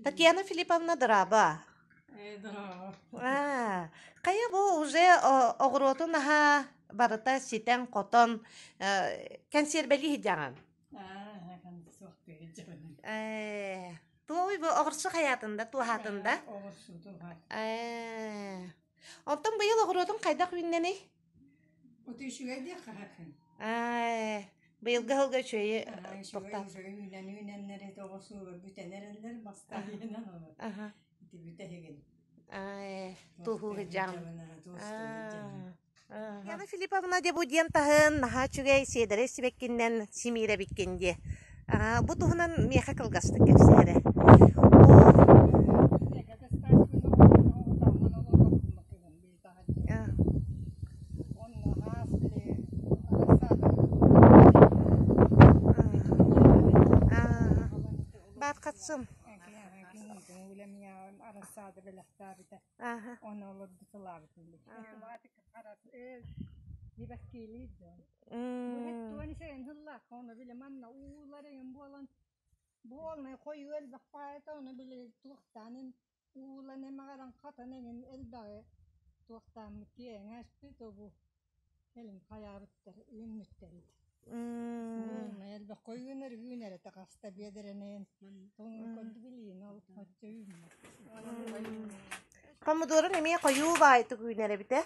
Татьяна Филипповна дорообо. Ээ, дорообо. Аа, хайа бу уже оҕуруотун аһа барыта ситэн-хотон кэнсиэрбэлии сылдьаҕын? Аа, суохтуу сылдьабын. Ээ, туой бу оҕурсу хайаатын да, туоһаатын да? Оҕурсу туоһаат. Ээ, онтон быйыл оҕуруотун хайдах үүннэний? Оту үчүгэй диэх хаһакын. Ээ, быйылгы сылга үчүгэйи Аа, үчүгэй тохтоот. үчүгэй үүнэн үүнэннэр ити оҕурсуулар бүтэн эрэллэр бастаан олор. Аха. Ити бүтэһигин. Ээ, Туохтуу туоһуу сылдьаҕын. сылдьабын, аа, туостуу сылдьабын. Яна Филипповна дьэ бу диэн таһын наһаа үчүгэй сиэдэрэй сибэккиннэн симиир эбиккин дии. Бу туһунан миэхэ кылгастык кэпсээ эрэ. Баатхатсым. Ааха. М. Буолнай хойуу элбэх баайыта ону били туохтаан уулан эмэҕирэн хатан эҥин элбэҕи туохтааммыт киэҥ ааспыт обу кэлин хайаабыттар үүммүттэр ити. Буолнай элбэх хойуунар үүнэр этэ хаста биэдэрэнэн тоҥ көрдү билиин ол оччо үүммэт. Помудуорун эмиэ хойуу баайтык үүнэр эбитэ.